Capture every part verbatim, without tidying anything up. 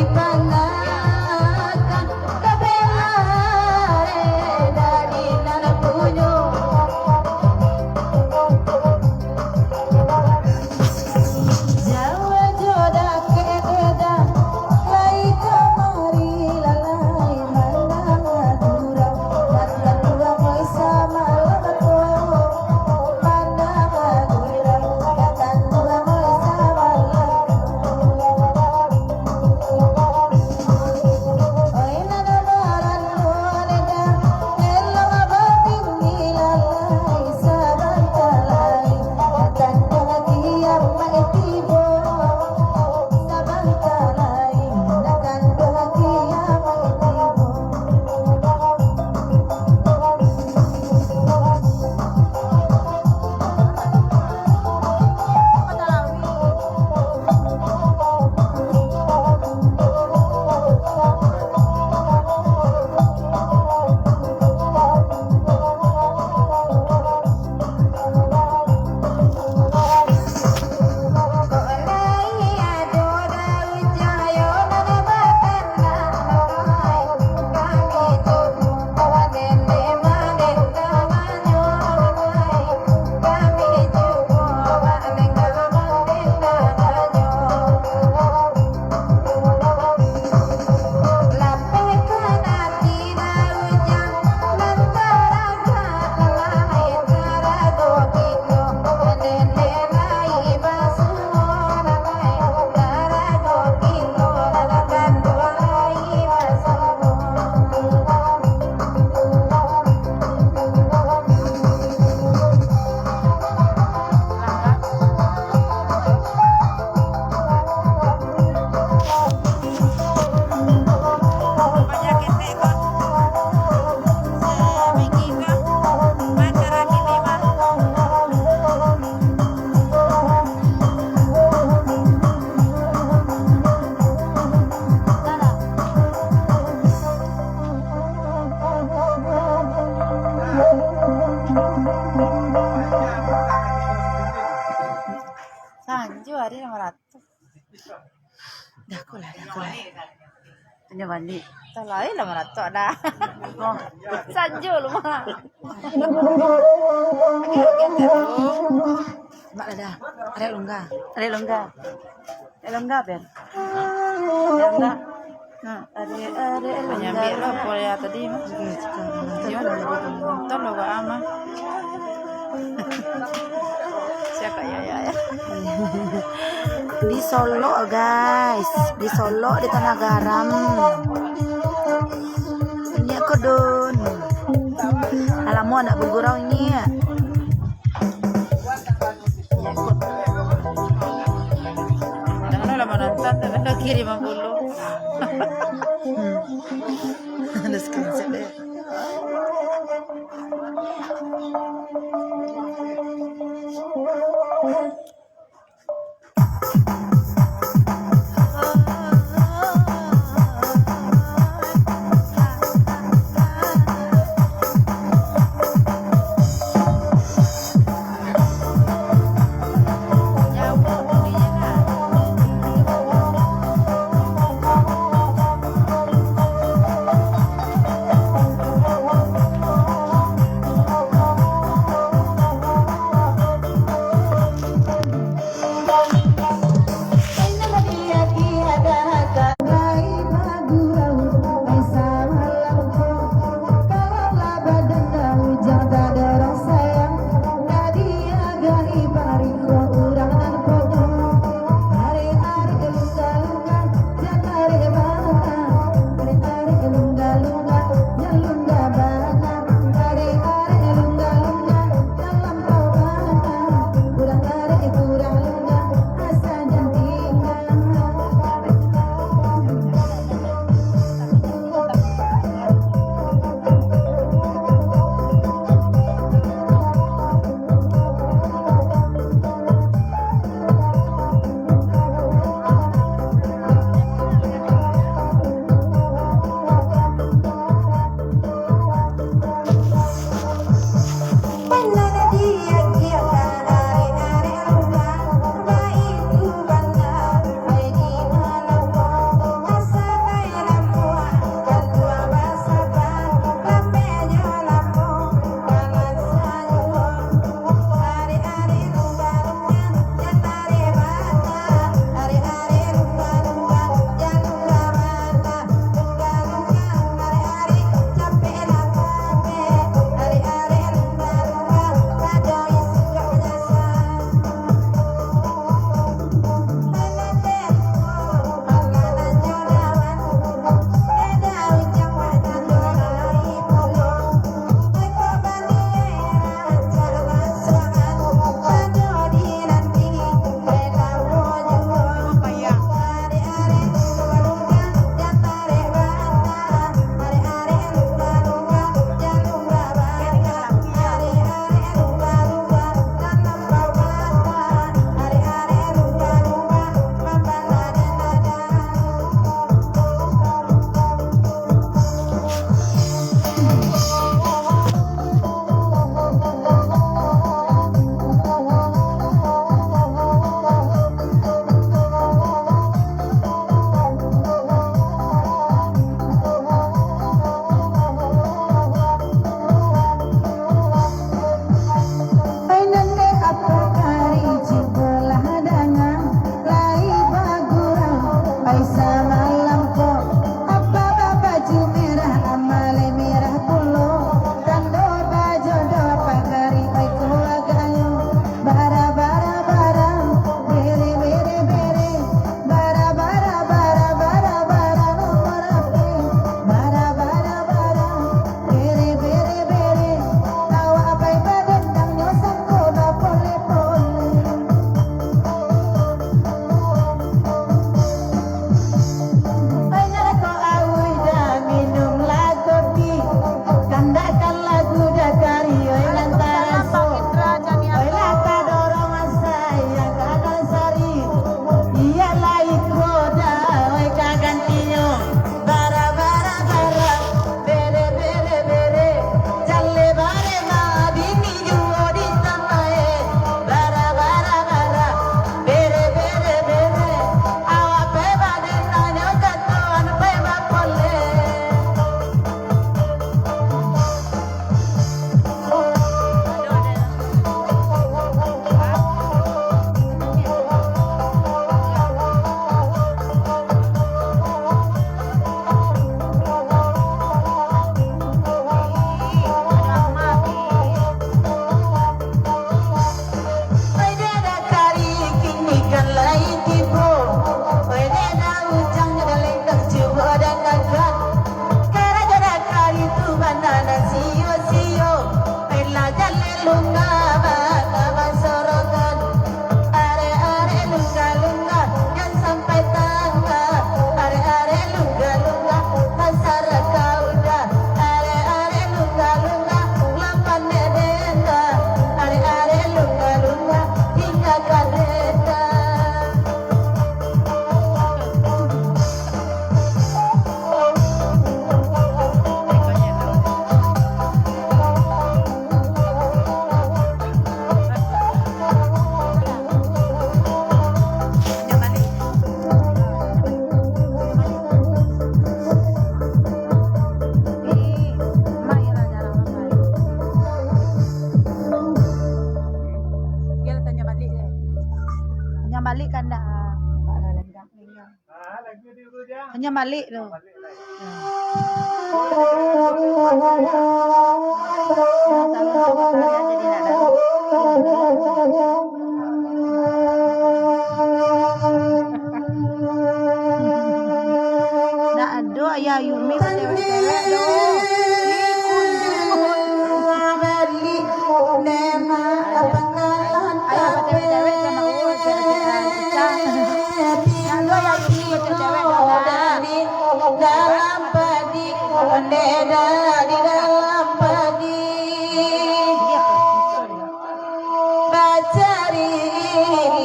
Panakan kabeh arek dari nan punyo. Jauah jo dakek beda, lai kamari lalai mandanga gurau. Takkan pulang oi samalam ko, mandanga gurau. Takkan pulang oi samalam ko. Sanjo ari limo ratuih. Dah, ko lah, dah, ko lah. Tanyo baliak. Talalu lah maratok dah. Oh. Sanjo lu mah. Mak lah dah. Arek longga. Arek longga. Arek longga, Ben. Arek longga. Ha. Arek, arek longga. Manyambiak lo apo yo tadi mah. Oke, cakap. Yo, nonton lo ba ama. Siapa ya, ya, ya. Di Solok, guys. Di Solok, di Tanah Garam. Ini aku Dun. Alamak, nak bergurau ini. Jangan lah menonton, ada kiri lima puluh. Ada screenshot deh. Samalam ko, apa babaju merah, amalai merah pulo. Tando bajodoh, apa kari, oi, keluarganyo. Bara, bara, bara, bere, bere, bere. Bara, bara, bara, bara, bara, nomor H P. Bara, bara, bara, bere, bere, bere. Awak pai badendang, nyo sangko bapole-pole. Oi, narako auih dah, minumlah kopi. Kandak ka lagu dah kari, oi, lah taraso. Oi, lah tadorong asa yang ka nan sari. Iyolah iko dah, oi, ka gantinyo. Bara, bara, bara. Bere, bere, bere, jaleh bare ma bini juo di tamae. Bara, bara, bara, bere, bere, bere, awak pai badendang, nyo katoan pai bapole. Oi, dada kari kini kan lai tibo. Oi, dada ujang nyo galeng cubo dadakan. Karajo dada kari tu bana nan sio-sio. Oi, lah jaleh lungga bana basorokan. Arek-arek lungga-lungga, jan sampai tangah. Arek-arek lungga-lungga, pasar ka udah. Arek-arek lungga-lungga, lapan dek denda. Arek-arek lungga-lungga, tinggakan denda. Tanya balik kan dah. Hanya malik tu. Nak ado ayah Yumi cewek-cewek tu. Ikut. Ayah cewek-cewek sama urus cewek-cewek. Nak ado ayah Yumi cewek-cewek dah lah. Dalam padi, onde dah di dalam padi. Bacari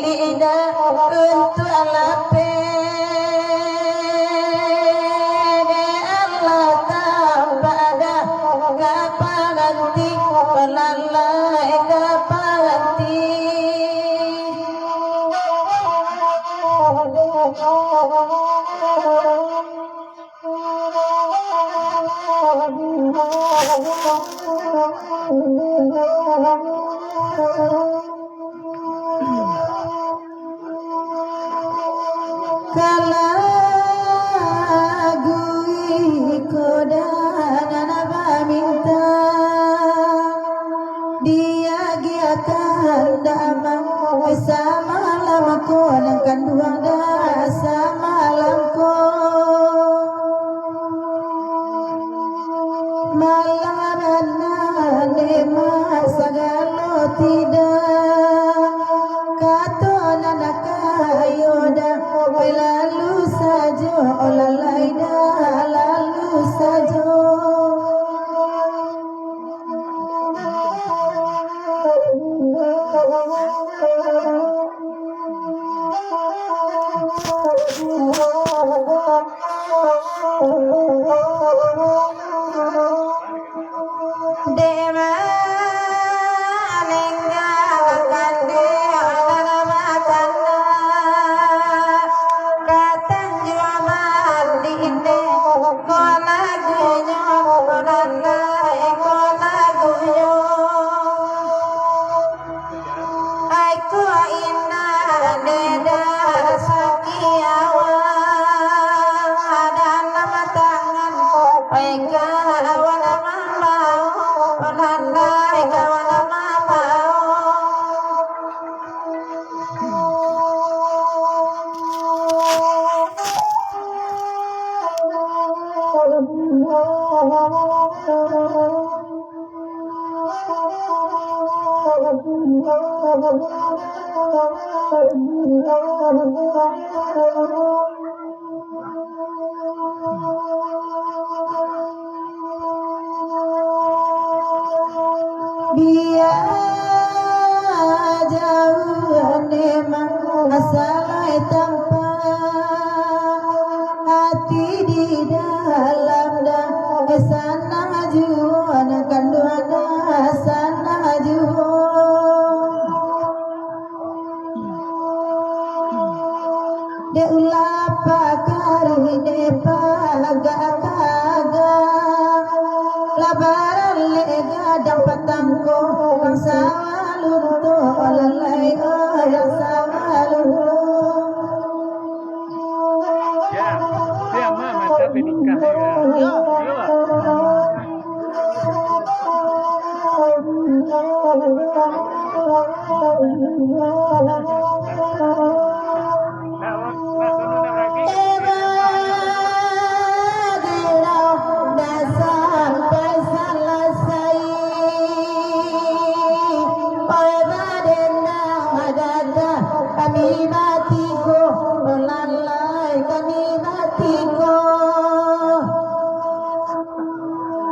lidah untuak lapeh. Dek Allah tampak dah ka panganti, balalai ka panganti. Kalagu iko dangan baminta. Diagiah kandak ma, samalam ko nan kanduang dah samalam ko. Malah bana dek ma sagalo tidak. Kato nan kayo dah, lalu sajo, lalai dah, lalu sajo. Dek malingga kande, olah bakanda, ka tanjua ma Bia jauah memang asa lai tampan, ati di dalam dah sanang juo, nan kanduang dah sanang juo. Dek ulah pakarih, dek pagak-kagak, lah baralek gadang patang ko, bangsa walunto, lalai, oh, bangsa walunto. Ya, dia mah masa penikah, ya. Ya. Ya. Kami batigo, lalai kami batigo.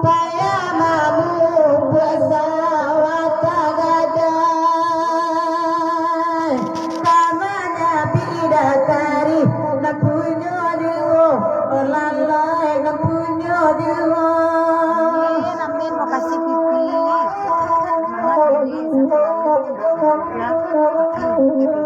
Payah mamupuak sawah tagadai, ka manyapi dakari, nan punyo diro, lalai nan punyo diro. Amin, amin, makasih pipi. Semangat, Dek.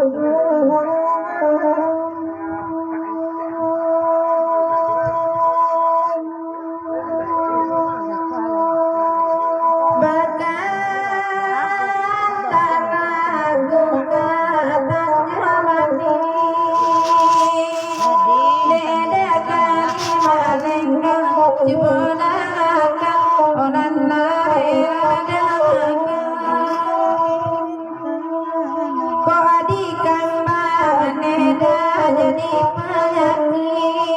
Kok di kambang dah jadi panyakik,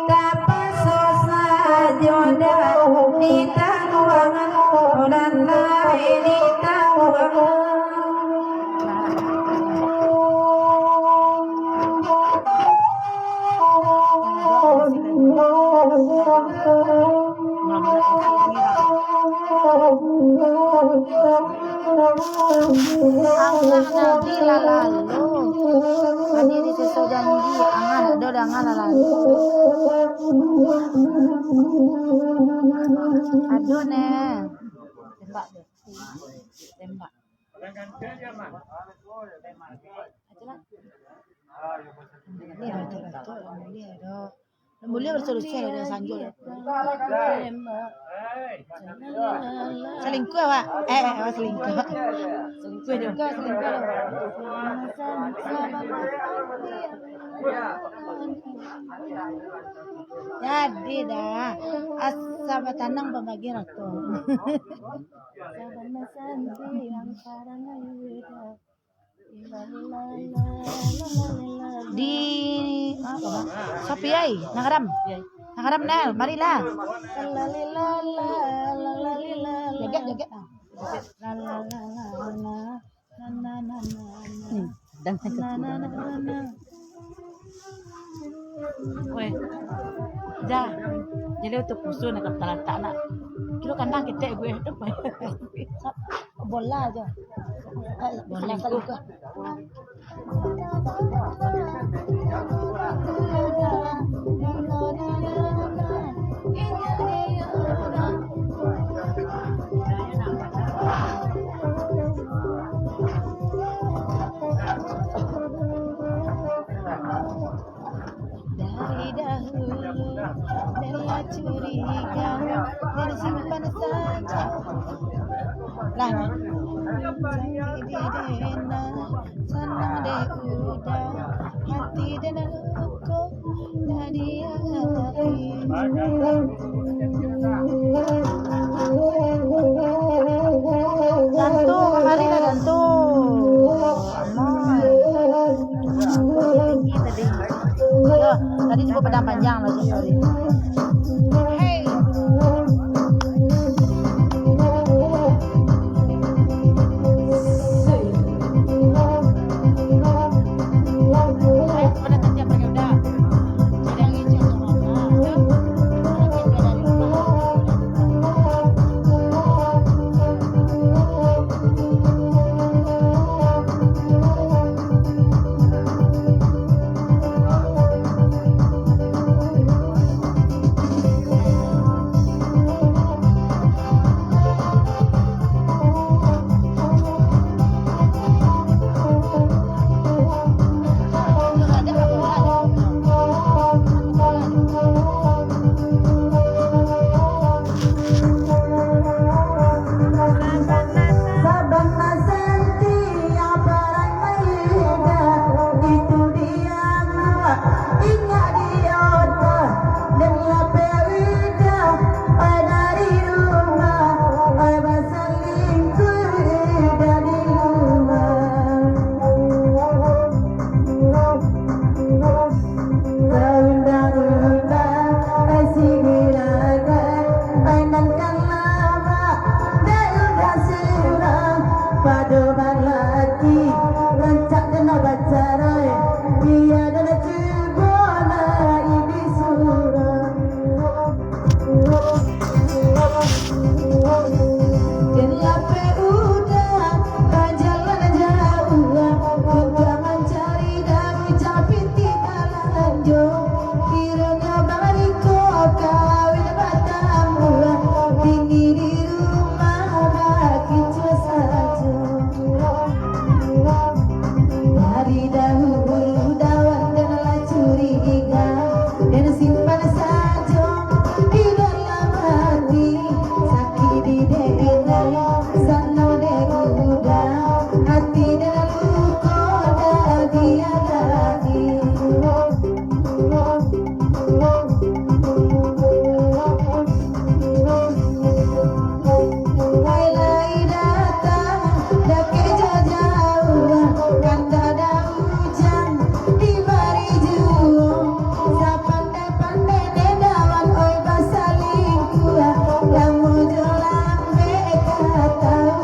tapaso sajo dah ditangguang, nan lai ditangguang. Angah nadi lah lalu. Tadi di seso janji, angah dak do dangah lah lalu. Aduh, neh. Tembak, tembak. Aja lah. Ni ada, ada, ada. Mulia berseluruh ada sanjung. Selingkuh, Wak? Eh, eh, Wak selingkuh. Selingkuh, selingkuh. Jadi dah, asa batanang pambagi rako. Di, apa, Bang? Sopi ai, Nang Adam. Nang Adam, Nel, marilah. Joget, joget, ah. Hmm, dan Weh, dah. Jadi waktu puso nak kata latak nak. Kilo kandang ketek gue. Bola aja. Bola selingkuh. Dari dahulu bela curiga, jadi simpan saja. Lah, nah. Jadi dena, sanang dek udah, hati dena luko, jadi hati. Dantu, kamarilah, Dantu. Aman. Tinggi tadi. Yo, tadi cubo padang panjang lah, sorry. Hey. bacarai, tiada cubo lai disurang. Den lapeh udah bajalan jauah, untuak mancari daun capiti balanjo. Kironyo bariko kawin batambuah, bini di rumah bakicuah sajo. Dari dahulu dawan den lah curiga, den simpan sajo di dalam hati. Sakik di dek inai, sanang dek uda, hati den luko dagiah-dagiah. Lai-lai datang, dakek jo jauah, kan tada ujan dibari juo. Sapandai-pandai ne dawan, oi, basalingkuah, lamo jo lambek ka tau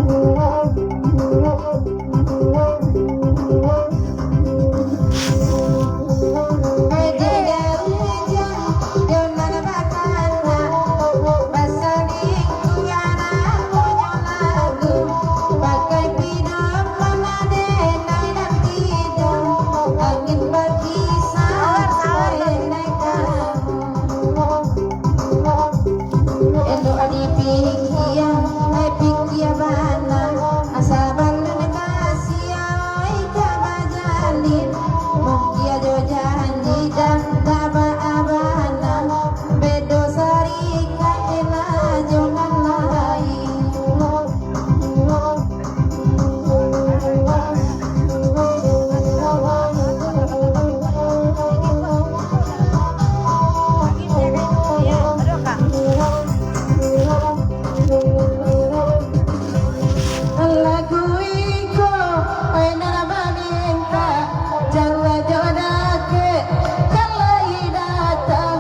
juo. Elok dipikia, ai pikia bana, asa balun ka sia, ai ka bajalin. Mukia jo janji, dah tabaa bana, bedo sarikaik lah jo nan lain. Lagu iko, oi, nan bamintak, jauah jo dakek, kan lai datang,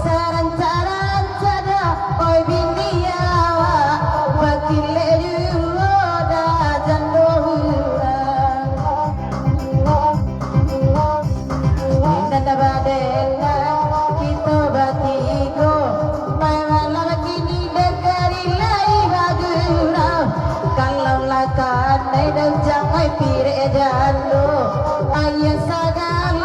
sarancak-rancak dah, oi, bini awak, bakilek juo dah jando urang. Indak tabadenda kito batigo, pai malam kini dikari lai bagurau. Kalau lah kanai dan jangai pirek jando, ayah sagalo